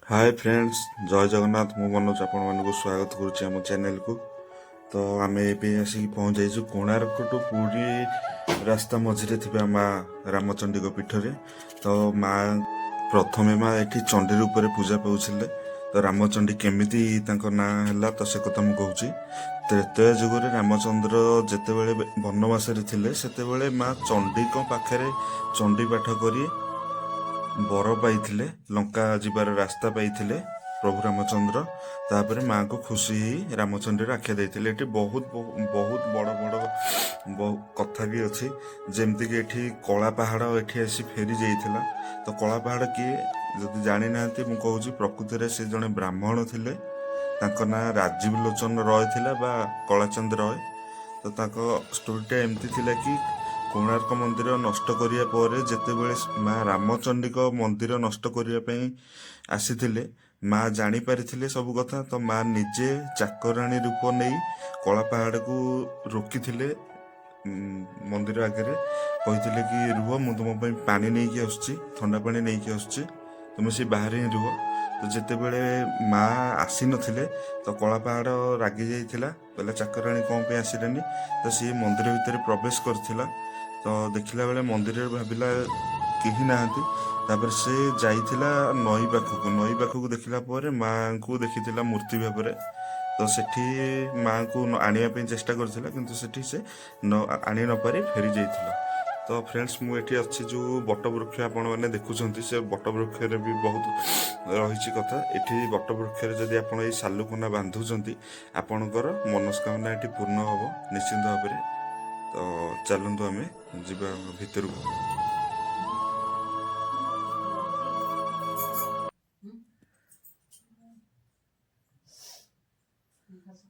ହାଏ friends, ଜୟ ଜଗନ୍ନାଥ। ମୁଁ ମନୋଜ ଆପଣମାନଙ୍କୁ ସ୍ୱାଗତ କରୁଛି ଆମ ଚ୍ୟାନେଲକୁ। ତ ଆମେ ଏବେ ଆସିକି ପହଞ୍ଚିଯାଇଛୁ କୋଣାର୍କ ଟୁ ପୁରୀ ରାସ୍ତା ମଝିରେ ଥିବା ମା ରାମଚଣ୍ଡୀଙ୍କ ପୀଠରେ। ତ ମା ପ୍ରଥମେ ମା ଏଠି ଚଣ୍ଡୀ ରୂପରେ ପୂଜା ପାଉଥିଲେ। ତ ରାମଚଣ୍ଡୀ କେମିତି ତାଙ୍କ ନାଁ ହେଲା, ତ ସେ କଥା ମୁଁ କହୁଛି। ତ୍ରେତୟା ଯୁଗରେ ରାମଚନ୍ଦ୍ର ଯେତେବେଳେ ବନବାସରେ ଥିଲେ, ସେତେବେଳେ ମା ଚଣ୍ଡୀଙ୍କ ପାଖରେ ଚଣ୍ଡୀ ପାଠ କରି ବର ପାଇଥିଲେ, ଲଙ୍କା ଯିବାର ରାସ୍ତା ପାଇଥିଲେ ପ୍ରଭୁ ରାମଚନ୍ଦ୍ର। ତାପରେ ମାଆଙ୍କୁ ଖୁସି ହେଇ ରାମଚଣ୍ଡୀର ଆଖ୍ୟା ଦେଇଥିଲେ। ଏଠି ବହୁତ ବହୁତ ବଡ଼ ବଡ଼ କଥା ବି ଅଛି, ଯେମିତିକି ଏଠି କଳା ପାହାଡ଼ ଏଠି ଆସି ଫେରି ଯାଇଥିଲା। ତ କଳା ପାହାଡ଼ କିଏ ଯଦି ଜାଣିନାହାନ୍ତି, ମୁଁ କହୁଛି। ପ୍ରକୃତରେ ସେ ଜଣେ ବ୍ରାହ୍ମଣ ଥିଲେ। ତାଙ୍କ ନାଁ ରାଜୀବ ଲୋଚନ ରୟ ଥିଲା ବା କଳାଚନ୍ଦ ରୟ। ତ ତାଙ୍କ ଷ୍ଟୋରିଟା ଏମିତି ଥିଲା କି କୋଣାର୍କ ମନ୍ଦିର ନଷ୍ଟ କରିବା ପରେ ଯେତେବେଳେ ମା ରାମଚଣ୍ଡୀଙ୍କ ମନ୍ଦିର ନଷ୍ଟ କରିବା ପାଇଁ ଆସିଥିଲେ, ମା ଜାଣିପାରିଥିଲେ ସବୁ କଥା। ତ ମା ନିଜେ ଚାକରାଣୀ ରୂପ ନେଇ କଳା ପାହାଡ଼କୁ ରୋକିଥିଲେ। ମନ୍ଦିର ଆଗରେ କହିଥିଲେ କି, "ରୁହ, ମୁଁ ତୁମ ପାଇଁ ପାଣି ନେଇକି ଆସୁଛି, ଥଣ୍ଡା ପାଣି ନେଇକି ଆସୁଛି, ତୁମେ ସେ ବାହାରେ ହିଁ ରୁହ।" ତ ଯେତେବେଳେ ମା ଆସିନଥିଲେ, ତ କଳା ପାହାଡ଼ ରାଗି ଯାଇଥିଲା। କହିଲା, ଚାକରାଣୀ କ'ଣ ପାଇଁ ଆସିଲେନି? ତ ସିଏ ମନ୍ଦିର ଭିତରେ ପ୍ରବେଶ କରିଥିଲା। ତ ଦେଖିଲା ବେଳେ ମନ୍ଦିରରେ ଭାବିଲା କେହି ନାହାନ୍ତି। ତାପରେ ସେ ଯାଇଥିଲା ନଈ ପାଖକୁ। ନଈ ପାଖକୁ ଦେଖିଲା ପରେ ମାଙ୍କୁ ଦେଖିଥିଲା ମୂର୍ତ୍ତି ଭାବରେ। ତ ସେଠି ମାଙ୍କୁ ଆଣିବା ପାଇଁ ଚେଷ୍ଟା କରିଥିଲା, କିନ୍ତୁ ସେଠି ସେ ନ ଆଣି ନପାରି ଫେରି ଯାଇଥିଲା। ତ ଫ୍ରେଣ୍ଡସ୍, ମୁଁ ଏଠି ଅଛି। ଯେଉଁ ବଟବୃକ୍ଷ ଆପଣମାନେ ଦେଖୁଛନ୍ତି, ସେ ବଟବୃକ୍ଷରେ ବି ବହୁତ ରହିଛି କଥା। ଏଠି ବଟବୃକ୍ଷରେ ଯଦି ଆପଣ ଏଇ ସାଲୁକନା ବାନ୍ଧୁଛନ୍ତି, ଆପଣଙ୍କର ମନସ୍କାମନା ଏଠି ପୂର୍ଣ୍ଣ ହେବ ନିଶ୍ଚିନ୍ତ ଭାବରେ। ତ ଚାଲନ୍ତୁ, ଆମେ ଯିବା ଭିତରକୁ।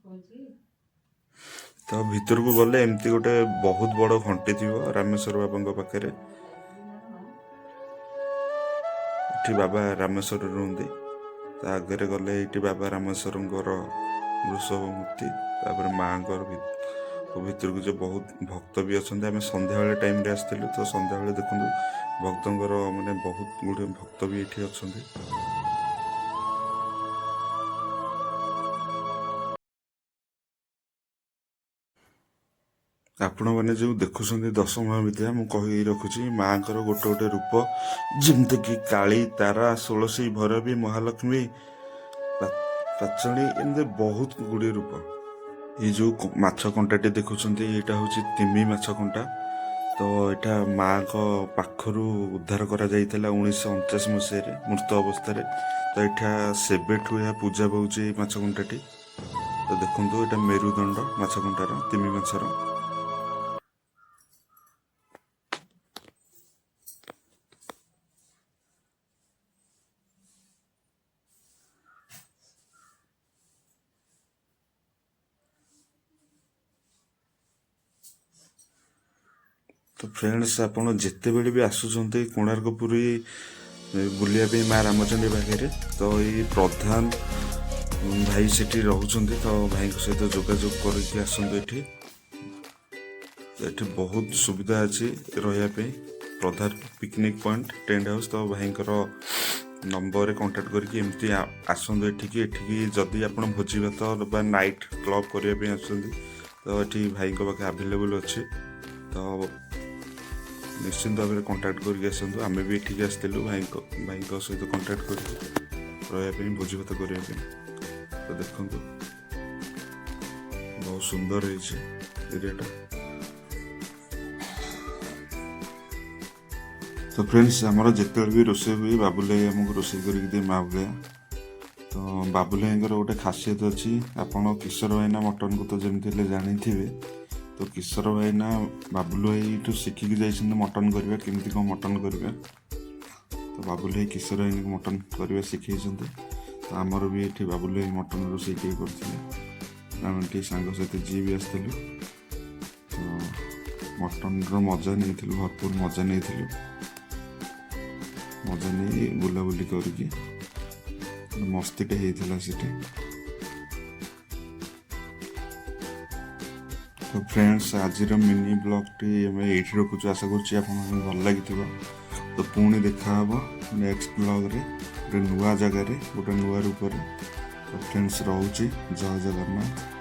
କହୁଛି। ତ ଭିତରକୁ ଗଲେ ଏମିତି ଗୋଟେ ବହୁତ ବଡ଼ ଘଣ୍ଟି ଥିବ ରାମେଶ୍ୱର ବାବାଙ୍କ ପାଖରେ। ଏଠି ବାବା ରାମେଶ୍ୱର ରୁହନ୍ତି। ତା ଆଗରେ ଗଲେ ଏଇଠି ବାବା ରାମେଶ୍ୱରଙ୍କର ବୃଷଭ ମୂର୍ତ୍ତି, ତାପରେ ମାଆଙ୍କର। ଭିତରକୁ ଯେ ବହୁତ ଭକ୍ତ ବି ଅଛନ୍ତି। ଆମେ ସନ୍ଧ୍ୟାବେଳେ ଟାଇମରେ ଆସିଥିଲୁ। ତ ସନ୍ଧ୍ୟାବେଳେ ଦେଖନ୍ତୁ, ଭକ୍ତଙ୍କର ମାନେ ବହୁତ ଗୁଡ଼ିଏ ଭକ୍ତ ବି ଏଠି ଅଛନ୍ତି। ଆପଣମାନେ ଯେଉଁ ଦେଖୁଛନ୍ତି ଦଶ ମହାବିଦ୍ୟା, ମୁଁ କହି ରଖୁଛି, ମାଆଙ୍କର ଗୋଟେ ଗୋଟେ ରୂପ, ଯେମିତିକି କାଳୀ, ତାରା, ଷୋଳଶୀ, ଭୈରବୀ, ମହାଲକ୍ଷ୍ମୀ, ପାଚଣୀ, ଏମିତି ବହୁତ ଗୁଡ଼ିଏ ରୂପ। ଏଇ ଯେଉଁ ମାଛ କଣ୍ଟାଟି ଦେଖୁଛନ୍ତି, ଏଇଟା ହେଉଛି ତିମି ମାଛ କଣ୍ଟା। ତ ଏଇଟା ମାଆଙ୍କ ପାଖରୁ ଉଦ୍ଧାର କରାଯାଇଥିଲା 1949 ମସିହାରେ ମୃତ ଅବସ୍ଥାରେ। ତ ଏଇଟା ସେବେଠୁ ଏହା ପୂଜା ପାଉଛି, ଏଇ ମାଛ କଣ୍ଟାଟି। ତ ଦେଖନ୍ତୁ, ଏଇଟା ମେରୁଦଣ୍ଡ ମାଛ କଣ୍ଟାର, ତିମି ମାଛର। ତ ଫ୍ରେଣ୍ଡସ୍, ଆପଣ ଯେତେବେଳେ ବି ଆସୁଛନ୍ତି କୋଣାର୍କ, ପୁରୀ ବୁଲିବା ପାଇଁ ମା ରାମଚଣ୍ଡୀ ପାଖରେ, ତ ଏଇ ପ୍ରଧାନ ଭାଇ ସେଠି ରହୁଛନ୍ତି। ତ ଭାଇଙ୍କ ସହିତ ଯୋଗାଯୋଗ କରିକି ଆସନ୍ତୁ ଏଠି। ତ ଏଠି ବହୁତ ସୁବିଧା ଅଛି ରହିବା ପାଇଁ, ପ୍ରଧାନ ପିକନିକ୍ ପଏଣ୍ଟ ଟେଣ୍ଟ ହାଉସ୍। ତ ଭାଇଙ୍କର ନମ୍ବରରେ କଣ୍ଟାକ୍ଟ କରିକି ଏମିତି ଆସନ୍ତୁ ଏଠିକି। ଏଠିକି ଯଦି ଆପଣ ଭୋଜି ଭାତ ବା ନାଇଟ୍ କ୍ଲବ୍ କରିବା ପାଇଁ ଆସୁଛନ୍ତି, ତ ଏଠି ଭାଇଙ୍କ ପାଖେ ଆଭେଲେବୁଲ୍ ଅଛି। ତ ନିଶ୍ଚିନ୍ତ ଭାବରେ କଣ୍ଟାକ୍ଟ କରିକି ଆସନ୍ତୁ। ଆମେ ବି ଏଠିକି ଆସିଥିଲୁ ଭାଇଙ୍କ ସହିତ କଣ୍ଟାକ୍ଟ କରିକି ରହିବା ପାଇଁ, ଭୋଜି ଭାତ କରିବା ପାଇଁ। ତ ଦେଖନ୍ତୁ, ବହୁତ ସୁନ୍ଦର ହେଇଛି ଏରିଆଟା। ତ ଫ୍ରେଣ୍ଡସ୍, ଆମର ଯେତେବେଳେ ବି ରୋଷେଇ ହୁଏ, ବାବୁଲ ଭାଇ ଆମକୁ ରୋଷେଇ କରିକି ଦିଏ ମା ଭଳିଆ। ତ ବାବୁଲ ଭାଇଙ୍କର ଗୋଟେ ଖାସିୟତ ଅଛି। ଆପଣ କିଶୋର ଭାଇନା ମଟନକୁ ତ ଯେମିତି ହେଲେ ଜାଣିଥିବେ। ତ କିଶୋର ଭାଇନା ବାବୁଲ ଭାଇଠୁ ଶିଖିକି ଯାଇଛନ୍ତି ମଟନ କରିବା, କେମିତି କ'ଣ ମଟନ କରିବା। ତ ବାବୁଲ ଭାଇ କିଶୋର ଭାଇନାକୁ ମଟନ କରିବା ଶିଖେଇଛନ୍ତି। ତ ଆମର ବି ଏଠି ବାବୁଲ ଭାଇ ମଟନ ରୋଷେଇ ଟିକେ କରିଥିଲେ। ଆମେ ଏଠି ସାଙ୍ଗ ସହିତ ଯିଏ ବି ଆସିଥିଲୁ, ତ ମଟନର ମଜା ନେଇଥିଲୁ, ଭରପୁର ମଜା ନେଇଥିଲୁ। ମଜା ନେଇ ବୁଲାବୁଲି କରିକି ମସ୍ତିଟେ ହେଇଥିଲା ସେଠି। ତ ଫ୍ରେଣ୍ଡସ୍, ଆଜିର ମିନି ବ୍ଲଗ୍ଟି ଆମେ ଏଇଠି ରଖୁଛୁ। ଆଶା କରୁଛି ଆପଣଙ୍କୁ ଭଲ ଲାଗିଥିବ। ତ ପୁଣି ଦେଖା ହେବ ନେକ୍ସଟ ବ୍ଲଗ୍ରେ। ଗୋଟେ ନୂଆ ଜାଗାରେ, ଗୋଟେ ନୂଆ ରୂପରେ। ତ ଫ୍ରେଣ୍ଡସ୍, ରହୁଛି, ଜୟ ଜଗନ୍ନାଥ।